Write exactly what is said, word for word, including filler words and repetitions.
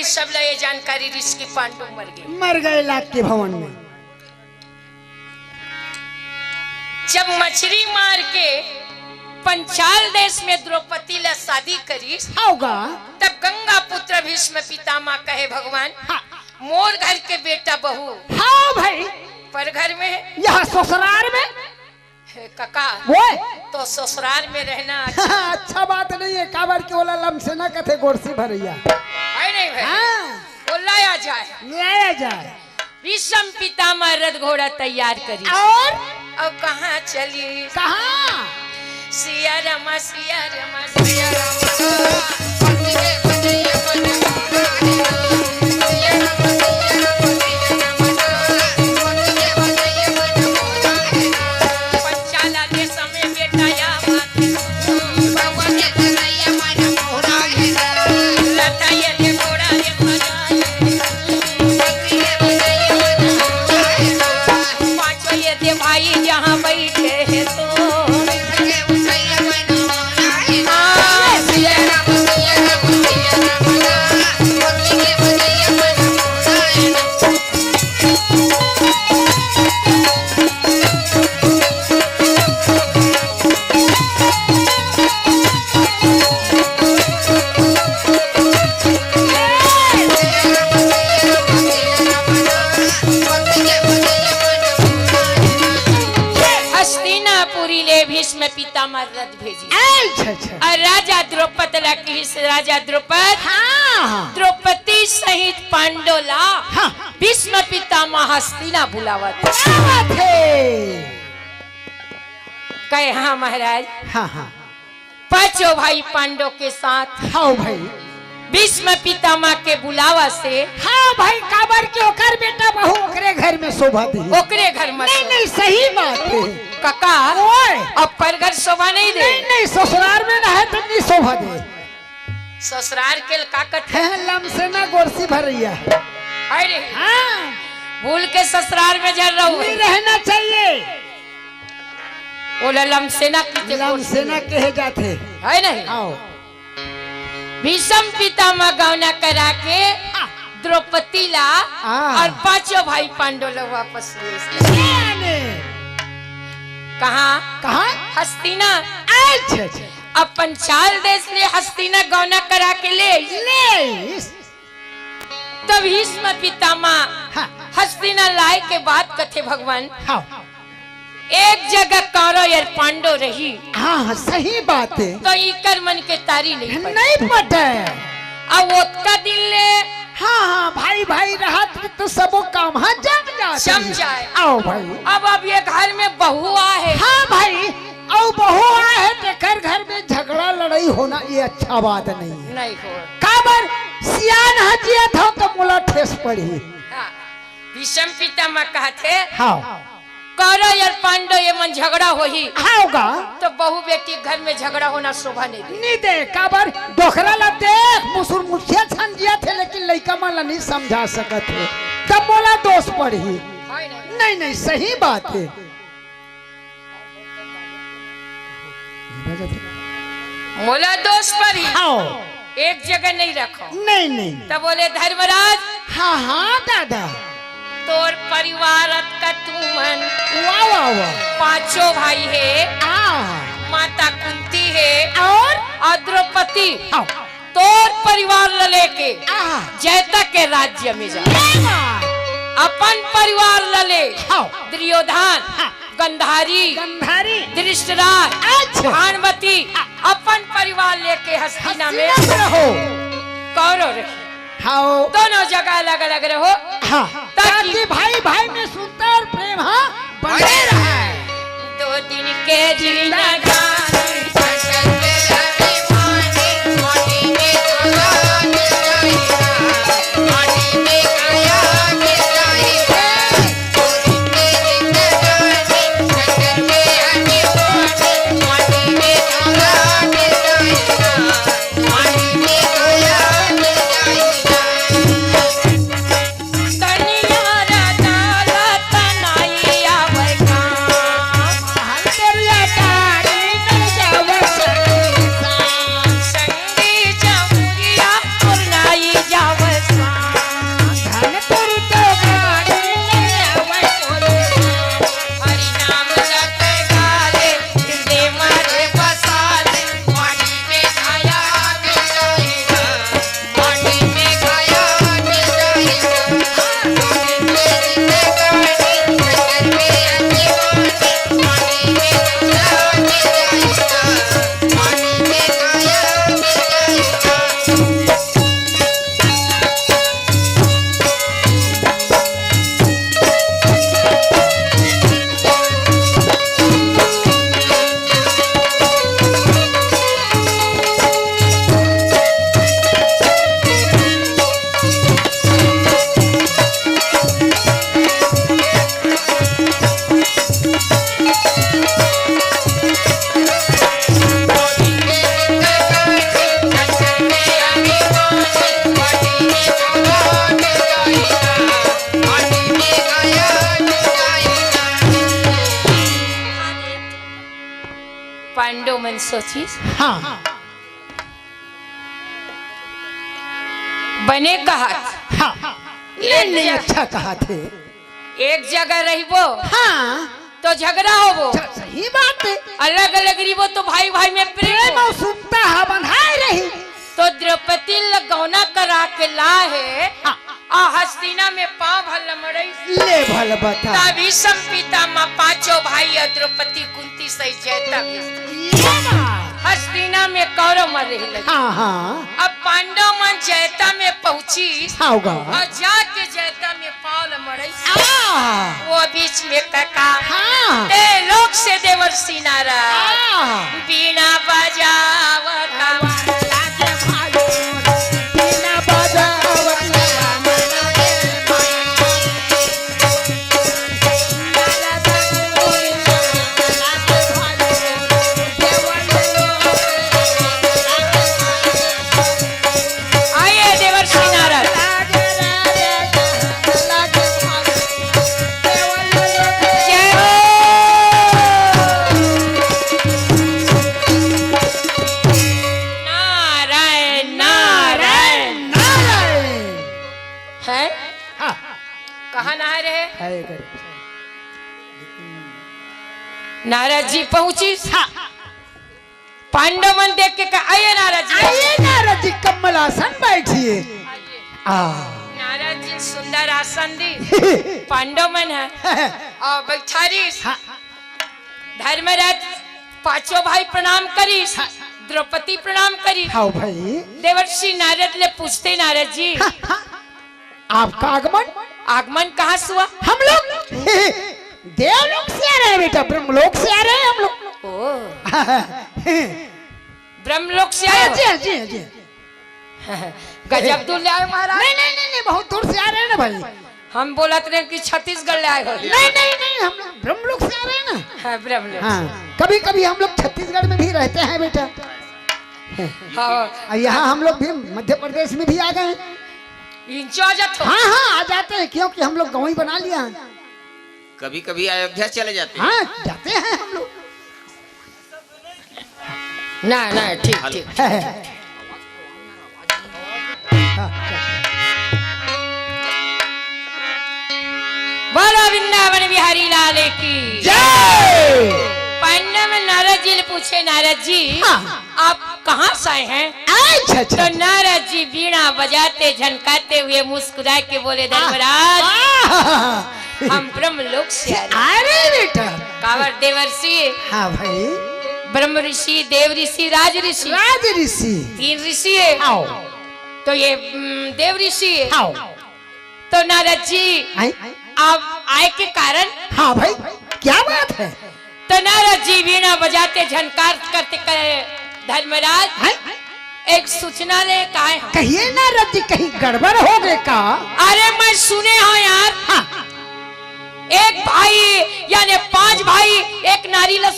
सब ला ये जानकारी रिस कि पांडु मर गए। मर गए लाग के भवन में। जब मछरी मार के पंचाल देश में द्रौपदी ला शादी करिस, होगा। तब गंगा पुत्र भीष्म पितामह कहे, "भगवान, हाँ। मोर घर के बेटा बहू हाँ भाई। पर घर में, यहाँ ससुरार में।" हे कका, ओए। तो ससुरार में रहना अच्छा बात नहीं है, काबर के ओला लमसेना कथे गोरसी भरैया। है नहीं भाई? हाँ। वो लाया जाए। लाया जाए। भीष्म पितामह रथ घोड़ा तैयार करी। और? अब कहाँ चली? कहाँ? सिया रामा, सिया रामा, सिया रामा। पंचाला देश में बेटा या बात। पाँचों ये दे भाई जहाँ बैठे हैं तो। हस्तिनापुरी ले भीष्म पितामह रथ भेजी। अच्छा, अच्छा। और राजा द्रौपद ला किहिस, राजा द्रौपद, हाँ। द्रौपदी सहित पांडो ला हाँ। भीष्म पितामह हस्तिना बुलावत। क्या बात है? कहे, "हाँ महाराज।" हाँ, हाँ। पांचों भाई पांडव के साथ हाँ भाई। भीष्म पितामह के बुलावा से। हाँ भाई, काबर के ओकर बेटा बहू ओकरे घर में शोभा दी। ओकरे घर में नहीं, शोभा। नहीं, सही बात है। काका, ओए। अब पर घर शोभा नहीं दे। नहीं, नहीं, ससुरार में रहे तो नहीं शोभा दे। ससुरार के का कथे? हैं, लमसेना गोरसी भरैया। अरे। हाँ। भूल के ससुरार में झर रहू। नहीं रहना चाहिए। ओला लमसेना कथे, लमसेना कहे जाथे। है नहीं? आओ। भीष्म पितामह गौना करा के हाँ। द्रौपदी ला हाँ। और पांचों भाई पांडव ला वापस ले। कहाँ? कहाँ? हस्तिना। अच्छा, अच्छा। अपन चाल देश ले हस्तिना गौना करा के ले। ले। तब भीष्म पितामह हाँ। हस्तिना लाए के बाद कथे, "भगवान, हाँ। एक जगह कौरव और पांडव रही।" हाँ, हाँ, सही बात है। तो इकर मन के तारी नहीं पड़े। नहीं पड़े। अब ओतका दिन ले हाँ, हाँ, भाई, भाई रहत तो सबो काम हाँ जम जात जम है। जाए। आओ भाई। अब, अब ये घर में बहू आहे। हाँ भाई, अउ बहू आहे तेकर घर में झगड़ा लड़ाई होना ये अच्छा बात नहीं है। नहीं हो। काबर सियान ह जियत हो तो मोला ठेस पड़ही। हाँ। भीष्म पितामह कहत हे, हाँ। कौरव और पांडव ये मन झगड़ा होही। हाँ होगा। तो बहू बेटी घर में झगड़ा होना शोभा नहीं दे। नहीं दे, काबर डोकरा ला देख, मुसुर मुखिया छन जियत हे, लेकिन लइका मन ला नहीं समझा सकत हे, तब मोला दोष पड़ही। हाय नहीं। नहीं, नहीं, सही बात है। मोला दोष पड़ही। हाँ। एक जगह नहीं रखो। नहीं, नहीं। तब बोले, "धर्मराज।" हाँ, हाँ, दादा। "तोर परिवार अतका तुमन।" वाह, वाह, वाह। पांचों भाई हे। हाँ। माता कुंती हे। और? और द्रौपदी। हाँ। तोर परिवार ल लेके हाँ। जैतक के राज्य में जा। ले ना। अपन परिवार ल ले। हाँ। दुर्योधन। हाँ। गंधारी, गंधारी। धृतराष्ट्र, अच्छा। भानुमति, हाँ। अपन परिवार लेके हस्तिना में हस्तिना में रहो। कौरव रही। हाँ। दोनों जगह अलग-अलग रहो। हाँ। ताकि ताकि भाई भाई में सुंदर प्रेम, हाँ, बने रहे। दो दिन के जिंदगानी। मन सोचिस। हाँ। बने कहत। हाँ। नहीं, नहीं, अच्छा कहत हे। एक जगह रहिबो, हाँ। तो झगड़ा होबो। स-, सही बात हे। अलग-अलग रहिबो तो भाई-भाई में प्रेम प्रेम हो। अउ सुनता हा बंधाए रही। तो द्रौपदी ल गौना करा के लाहे, हाँ। अउ हस्तिना में पाँव भर ल मड़इस। ले भल बता। तभी संपिता म पाँचों भाई अउ द्रौपदी, कुंती सहित जयता भी। ये बात। हस्तिना में कौरव मन रहे लगिस। हाँ, हाँ। अब पांडव मन जयता में पहुंचिस। हाँ, होगा। अउ जाके जयता में पाँव ल मड़इस। आ। वो बीच में कका। हाँ। ते लोक से देवर्षि नारद। हाँ। बीणा बजावत। बीणा बजावत। आइए देवर्षि नारद। जय हो। नारायण, नारायण। नारायण। है? हाँ। कहाँ नहाए रहे? है इधर। नारद जी पहुंचिस। हाँ। पांडव मन देख के कहा, "आइए नारद जी।" आइए नारद जी, कमल आसन बैठिए। आ। नारद जी सुंदर आसन दिस। पांडव मन हे। अउ बइठारिस। हाँ। धर्मराज पांचों भाई प्रणाम करिस। हाँ। द्रौपदी प्रणाम करिस। हाँ भाई। देवर्षि नारद ले पूछते नारद जी। हाँ, हाँ। आपका आगमन? आगमन कहाँ से हुआ? हम लोग देवलोक से आ रहे हैं बेटा, ब्रह्मलोक से आ रहे हैं हम लोग। ओ। ब्रह्मलोक से आए हो? जी, जी, जी। गजब दूर ले आए महाराज। नहीं, नहीं, नहीं, नहीं, बहुत दूर से आ रहे हैं ना भाई। हम बोलत रहे कि छत्तीसगढ़ ले आए हो। नहीं, नहीं, नहीं, हम लोग ब्रह्मलोक से आ रहे हैं ना। हाँ, ब्रह्मलोक। हाँ, कभी-कभी हम लोग छत्तीसगढ़ में भी रहते हैं बेटा। हाँ। और यहाँ हम लोग भी मध्य प्रदेश में भी आ गए हैं। इंचो आ जाते हो? हाँ, हाँ, आ जाते हैं, क्योंकि हम लोग गाँव ही बना लिया है। कभी-कभी अयोध्या चले जाते हैं। हाँ, जाते हैं हम लोग। ना, ना, ठीक, हेलो। ठीक। बोलो वृंदावन बिहारी लाल की। जय। पांडव नारद जी ले पूछे, "नारद जी, हाँ। आप कहाँ से आए हैं?" अच्छा, अच्छा। तो नारद जी बीणा बजाते, झनकाते हुए मुस्कुरा के बोले, "धर्मराज, आह। हम ब्रह्मलोक से आ रहे हैं।" अरे बेटा। कावर देवर्षि। हाँ भाई। ब्रह्म ऋषि, देव ऋषि, राज ऋषि। राज ऋषि। तीन ऋषि है। आओ। तो ये, उम, देव ऋषि है। आओ। तो नारद जी, आए? आप आए के कारण? हाँ भाई, क्या बात है? तो नारद जी बीणा बजाते झनकार करते कहे, "धर्मराज, हैं? एक सूचना ले काहे हम?" कहिए नारद जी, कहीं गड़बड़ हो गए का? अरे मैं सुने हँव यार, हाँ। एक भाई याने पांच भाई एक नारी ल